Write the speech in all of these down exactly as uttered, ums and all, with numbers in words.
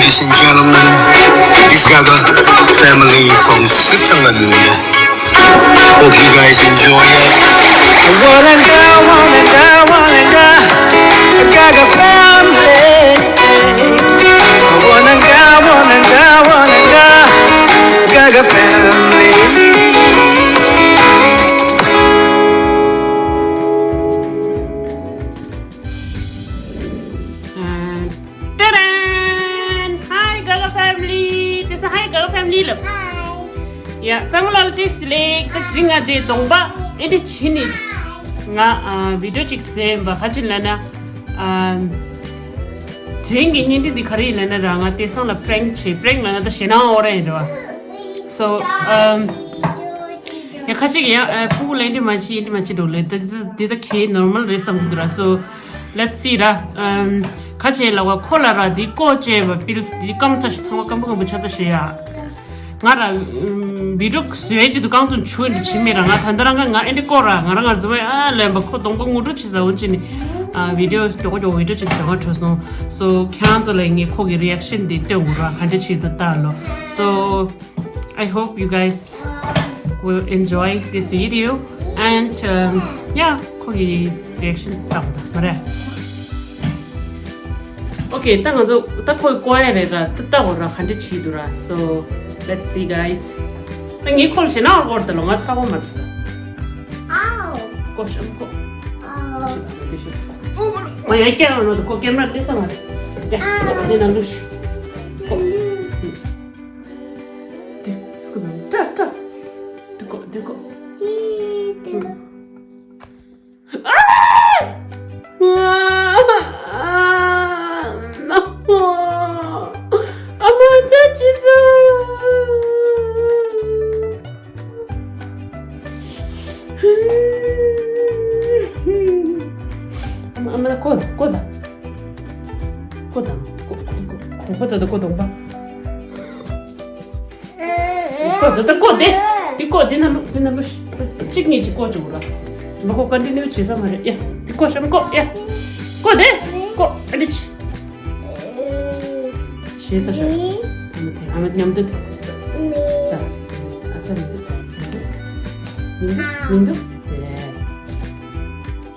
Ladies and gentlemen, this Gaga family from Switzerland. Hope you guys enjoy it. Wanna go, wanna go, wanna go, Gaga family. Wanna go, wanna go, wanna go, Gaga family. And Ta-da! Hi, Gaga family! This is hi, Gaga family. Look. Hi. Yeah, ཚང་མ་ལ་བཀྲ་ཤིས་བདེ་ལེགས། ད་དེ་རིང་ང་དེ་གདོང་པ་ཨེ་འདྲ་བྱས་ནས་ང་ཨ་བི་ཌིའོ་ཅིག་བཟོས་ཡིན་པ། ག་ཅི་ལབ་ན་ཨ་དེ་རིང་གི་བརྙན་འཕྲིན་འདི་ག་རེ་ཡིན་ལབ་ན་ར། ང་དེང་སང་ལ་པྲེང་བྱས། པྲེང་ལབ་ན་ད་ཞེད་སྣང་ཨོ་ར་ཡིན་ར་བ། So ཨམ་ཡ་ཁ་ཤས་ཀྱིས་ཡང་ཨ་ཕྲུ་གུ་ལ་ཨེ་འདྲ་མ་བྱེད་ཨེ་འདྲ་མ་བྱེད་འགྲོ་ལབ། ད་ད་ད་ད་གའི་ནོར་མལ་རེད་བསམ་གྱི་འདུག་ར། So let's see ར། ཨམ་ཁ་ཆེ་ལ་བ་ཁོ་ལ་ར་འདི་ཀོ་བྱས་པ་པིལ་འདི་སྐམ་ཚ་ཞིག་ཚང་མ་སྐམ་པོ་སྐམ་པོ་ཆགས་ཚ་ཞིག་ཡ། ང་ར་ཨམ་བི་ཌིའོ་བཟོས་ཅི་འདུག་རྐང་བཙུགས་ཆུ་འདི་བྱེད་མེད་ར། ང་ད་ལྟ་རང་ག་ང་ཨེ་འདྲ་ཀོ་ར། ང་རང་ང་རྫུན་མ་ཨ་ལན་པ་ཁོ་གདོང་པ་ངུ་འགྲོ་ཆེ་ཟ་འོ་ཅི་ནི་ཨ་བི་ཌིའོ་མགྱོགས་མགྱོགས་བི་ཌིའོ་ཅིག་བཟོ་ང་འགྲོ་སོང་། So ཁྱེད་རང་ཚོ་ལ་ངས་ཁོ་གི་རི་ཨེག་ཤན་འདི་སྟོན་དགོས་ར། ག་འདྲ་ཆེ་འདུག་ལྟ་ལོ། So I hope you guys will enjoy this video and um, yeah, ཁོ་གི་རི་ཨེག་ཤན་ལྟ་བ་དང་མ་རེད། Okay, ད་ང་ཚོ་ད་ཁོ་ཀོ་ཡ་རེད་ར། ད་ལྟ་བོ་ར་ག་འདྲ་བྱེད་འདུག་ར། So let's see guys. ད་ངའི་ཁོ་ལ་ཞེད་སྣང་ཨོར་ད་ལོ། ང་ཚ་བོ་མ་འདུག་ཨའོ། ཀོ་ཤམ་ཀོ། ཨའོ། ང་ཡ་སྐྱེ་ར་ནོ་ད་ཁོ་སྐྱེ་མ་ལས་ས་མ་རེད། ཡ་ཨའོ། དེ་ན་ལུ་ཤུ། ཀོ། དེ་སྐུ་ན་ཏྲ་ཏྲ། དེ་ཀོ་དེ་ཀོ། ཨ། ཨ་མ་ཚ་ཅི་སོ། ཨ་མ་ཨ་མ་ཀོ་ཀོ་ད། ཀོ་ད་ཀོ་ཀོ་ཀོ་ཀོ་ད་ཀོ་གདོང་པ། ཀོ་ད་ད་ཀོ་དེ། དེ་ཀོ་དེ་ན་ལུ་དེ་ན་ལུ་གཅིག་གཉིས་ཀྱི་ཀོ་བྱུང་ར། མ་ཀོ་ཀོན་ཊི་ནིའུ་བྱེད་ས་མ་རེད་ཡ། དེ་ཀོ་ཤམ་ཀོ་ཡ། ཀོ་དེ་ཀོ་ཨ་དེ་ཆི། ཞེས་ས་ཤོག་ཨ་མ་དེ་ཨ་མ་མཉམ་དུ་དེ། ད་ཨ་ཚ་མི་འདུག་མི་འདུག་མི་འདུག་དེ།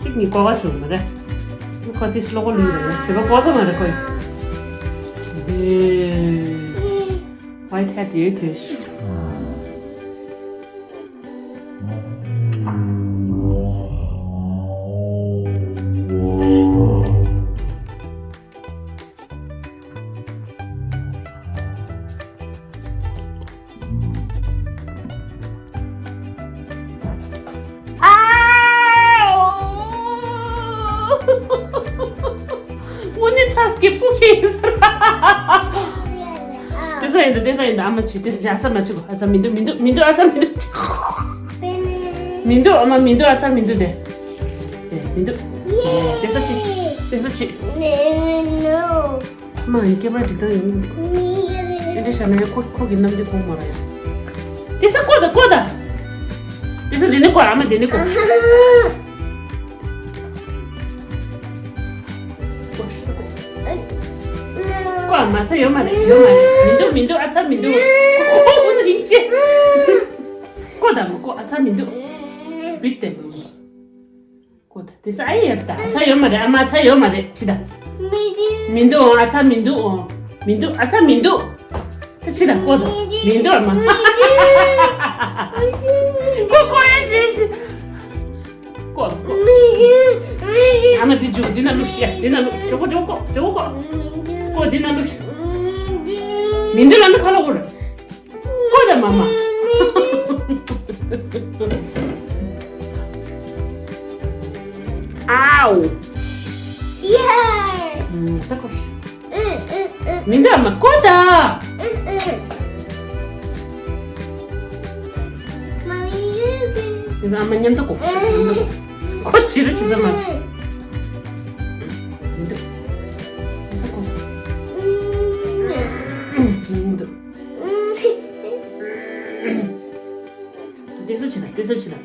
གཅིག་གཉིས་ཀོ་བ་བྱུང་མ་རེད། ཁོ་དེ་སློག་པ་ལུས་རེད། བྱེད་པ་ཀོ་ས་མ་རེད་ཁོ་ཡ། དེ། White hat ཡོད་དེ། དངོས་གནས་ཚ་སྐྱིད་པོ་ཞིག་ཡིན་ཟེར། དེ་ཚ་ཡིན་འདུག་དེ་ཚ་ཡིན་འདུག་ཨ་མ་ཆི་དེ་ཚ་ཨ་ཚ་མ་ཆི་གོ་ཨ་ཚ་མི་འདུག་མི་འདུག་མི་འདུག་ཨ་ཚ་མི་འདུག་མི་འདུག་ཨ་མ་མི་འདུག་ཨ་ཚ་མི་འདུག་དེ། དེ་མི་འདུག་དེ་ཚ་ཆི་དེ་ཚ་ཆི། མ་ཡིན་སྐྱེ་བ་འགྲིག་སྟངས་ཡོང་གི་འདུག་དེ་འདྲ་བྱས་ན་ཡང་ཁོ་ཁོ་གི་རྣམ་འགྱུར་གོང་མ་ར་ཡང་། དེ་ཚ་ཀོ་ད་ཀོ་ད། དེ་ཚ་དེ་ནི་ཀོ་ཨ་མ་དེ་ནི་ཀོ། ཀོ་ཨ་མ་ཚ་ཡོད་མ་རེད་ཡོད་མ་རེད། མི་འདུག་མི་འདུག་ཨ་ཚ་མི་འདུག་ཀོ་ཀོ་ཀོ་ཡིན་ཅེ། ཀོ་ད་མ་ཀོ་ཨ་ཚ་མི་འདུག་བིད་དེ་མ་ཀོ་ད་དེ་ཚ་ཨ་ཡེ་ཡབ་ད་ཨ་ཚ་ཡོད་མ་རེད། ཨ་མ་ཚ་ཡོད་མ་རེད་ཅི་ད། མི་འདུག་ཨ་ཚ་མི་འདུག་ཨོ། མི་འདུག་ཨ་ཚ་མི་འདུག་ད་ཕྱི་ལ་ཀོ་དང་མི་འདུག་ཨ་མ། ཀོ་ཀོ་ཡ་ཞེ་ཞེ། ཀོ་ཀོ། ཨ་མ་འདི་འཇུག་འདི་ན་ལུ་ཤི་ཡ་འདི་ན་ལུ་ཇོ་ཀོ་ཇོ་ཀོ་ཇོ་ཀོ། ཀོ་འདི་ན་ལུ་ཤི། མི་འདུག་ལ་འདི་ཁ་ལོ་ཀོ་ར། ཀོ་དང་མ་མ། ཨའོ། ཡ། ད་ཀོ་ཤི། མི་འདུག་ཨ་མ་ཀོ་ད། མི་འདུག་ཨ་མ་མཉམ་དུ་ཀོ། མཉམ་དུ་ཀོ། ཁོ་བྱི་རུ་བྱི་ཟ་མ། མི་འདུག་མི་ཟ་ཀོ། མི་འདུག་དེ་ཚོ་བྱེད་ན་དེ་ཚོ་བྱེད་ན།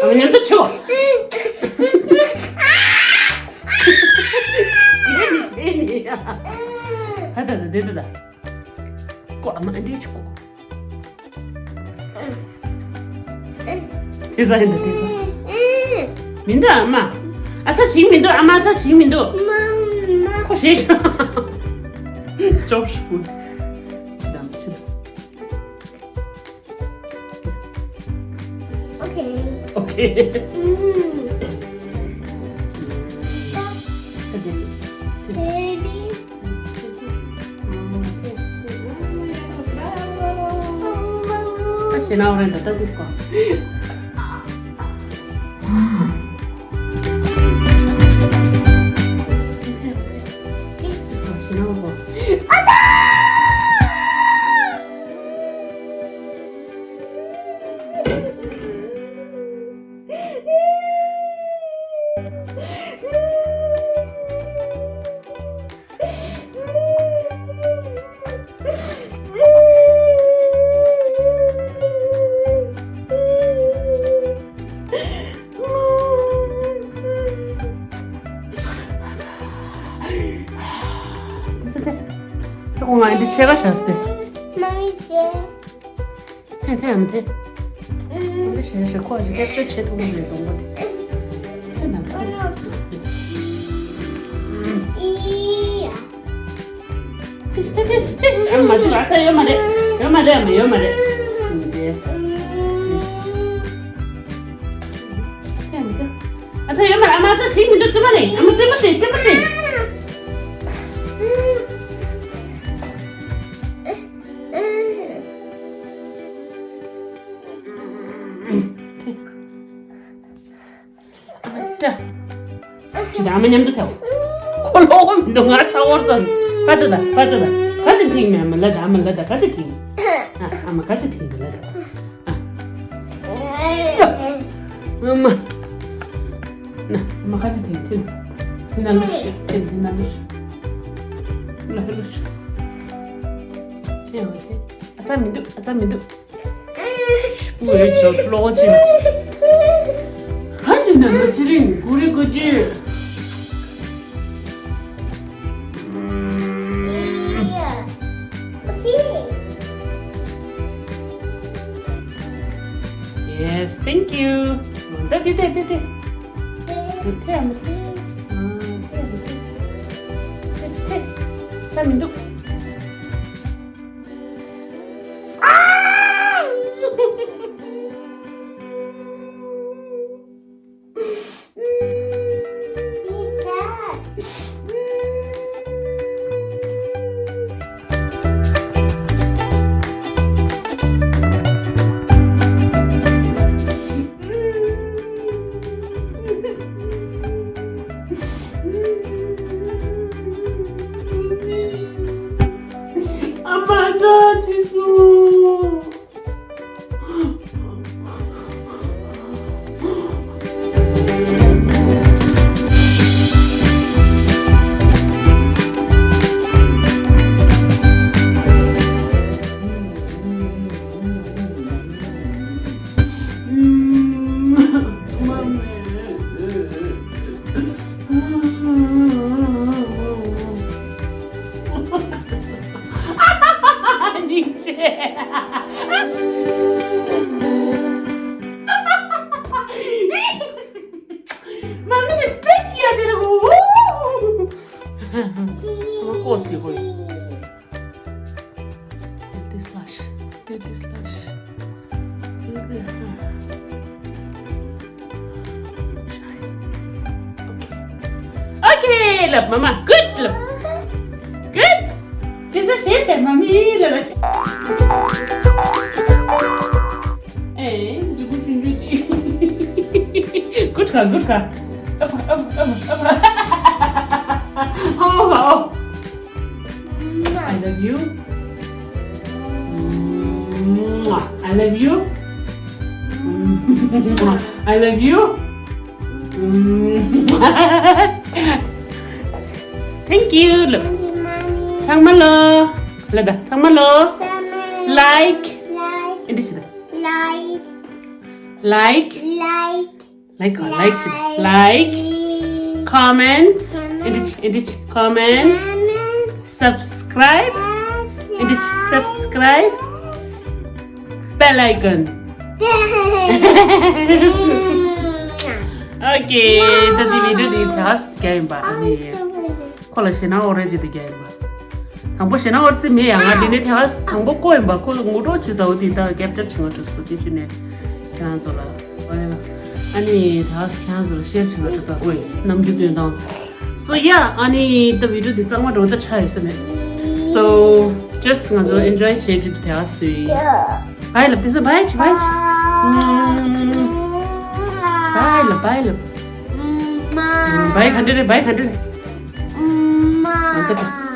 ཨ་མ་མཉམ་དུ་ཆོ། ཞེས་ནི་ཞེས་ནི་ཡ། ད་ད་ད་ད་ད། ཀོ་ཨ་མ་ཨ་འདྲི་ཆུ་ཀོ། དེ་ཟ་ཡིན་ད་དེ་ཟ། མི་འདུག་ཨ་མ། ཨ་ཚ་བྱིན་མི་འདུག་ཨ་མ་ཨ་ཚ་བྱིན་མི་འདུག་ཁོ་ཞེས་ཤོག་ཅོབ་ཤུ། ཅི་དང་ཅི་དང་། Okay. Okay. Mm. Baby. ཁོ་ང་འདི་ཆེ་ག་བཞག་སྟེ། མ་མི་ཚེ། ཐེ་ཐེ་མི་ཐེ། འདི་ཞེ་ཞེ་ཁོ་ཞེ་ཀེབ་ཅར་བྱེད་ཐུབ་ཀྱི་རེད་གདོང་པ་དེ། ཐེ་མ་ཐེ། ཏིས་ཏིས་ཏིས་ཏིས། ཨ་མ་ཅིག་ཨ་ཚ་ཡོད་མ་རེད། ཡོད་མ་རེད། ཨ་མ་ཡོད་མ་རེད། ཨ་ཚ་ཡོད་མ་རེད། ཨ་མ་ཨ་ཚ་ཞིག་མི་འདུག་རྩེད་མོ་རེད། ཨ་མ་རྩེད་མོ་རྩེ། རྩེད་མོ་རྩེ། ཁྱེད་ཨ་མ་མཉམ་དུ་ཐལ། ཁོ་ལོག་མི་འདུག་ང་ཚ་བོར་སོང་། ཕ་ཏི་ད་ཕ་ཏི་ད། ག་ཚོད་ཐེངས་མེད། ཨ་མ་ལ་ད། ཨ་མ་ལ་ད། ག་ཚོད་ཐེངས། ཨ་མ་ག་ཚོད་ཐེངས་ལ་ད། ཨ་མ། ན་ཨ་མ་ག་ཚོད་ཐེངས་ཐེངས། ན་ལུ་ཤི་ཐེངས། ན་ལུ་ཤི། ལ་ཧེ་ལུ་ཤི། ཐེངས་ཐེངས། ཨ་ཚ་མི་འདུག་ཨ་ཚ་མི་འདུག་ཨུའི་ཇོ་ལོག་ཅིག་ཧ་ཅི་ན་ན་ཚེ་རིང་གུ་རི་གུ་ཅི། Yes, thank you. ད་དེ་དེ་དེ་དེ། དེ་ཡང་མི་དེ། ཨ་དེ་ཡང་མི་དེ། དེ་དེ། ས་མི་འདུག་ཨ་མ་ན་ཅི་སུ། སྙིང་རྗེ། མ་མི་ནི་པེག་ཡ་དེ་ར་གོ། ངོ་ལྐོག་ཟེར་གོ། This lush. This lush. Okay. Okay, love, mama. Good, love. Good. This is she said, mommy, love. Eh, jugu jugu. Good girl, good girl. Up, up, up, up. Oh, wow. I love you. Mwah. I love you. Mwah. I love you. Mwah. Thank you. ཚང་མ་ལོ། ལ་ད་ཚང་མ་ལོ། ལའིཀ་ཨེ་འདྲི་བྱེད་ད། ལའིཀ་ལའིཀ་ལའིཀ་ལའིཀ་ལའིཀ་ལའིཀ། ཁོ་མེན་ཊི། ཨེ་འདྲི་ཨེ་འདྲི། ཁོ་མེན་ཊི། སབ་སི་ Subscribe and subscribe bell icon. Okay, ད་འདི་བི་ཌི་ཡོ་འདི་དེ་ཨ་སི་རྒྱག་ཡིན་པ། ཨ་ནི་ཁོ་ལ་ཞེ་ན་ཨོ་རེ་ཇི་དེ་རྒྱག་ཡིན་པ། དང་པོ་ཞེ་ན་ཨོ་རེ་ཇི་མེད་ཡ། ང་འདི་ནས་དེ་ཨ་སི་དང་པོ་བཀོད་ཡིན་པ། ཁོ་ངུ་འགྲོ་བྱེད་ས་འོ་དེ་ད་ཀེབ་ཅར་བྱེད་ང་འགྲོ་སོ་དེ་ཅི་ནས་ཁྱེད་རང་ཚོ་ལ། ཨ་ནི་དེ་ཨ་སི་ཁྱེད་རང་ཚོ་ལ་ཤེར་བྱེད་ང་འགྲོ་ས་དགོས་ཡིན། ནམ་རྒྱུན་སྟོན་སྟངས་ཚོ། So yeah, ཨ་ནི་ད་བི་ཌི་ཡོ་འདི་གཙང་མ་འགྲོ་ད་ཆ་ཡོད་ས་མེད། So just ང་ཚོ་ཨེན་ཇོའི་བྱེད་ཀྱི་འདུག་དེ་ཨ་སི། བྷའི་ལབ། དེ་ཚོ་བྷའི་བྱེད། བྷའི་བྱེད། བྷའི་ལབ། བྷའི་ལབ། བྷའི་ག་འདྲ་རེད། བྷའི་ག་འདྲ་རེད། ཨ་ད་བྷའི།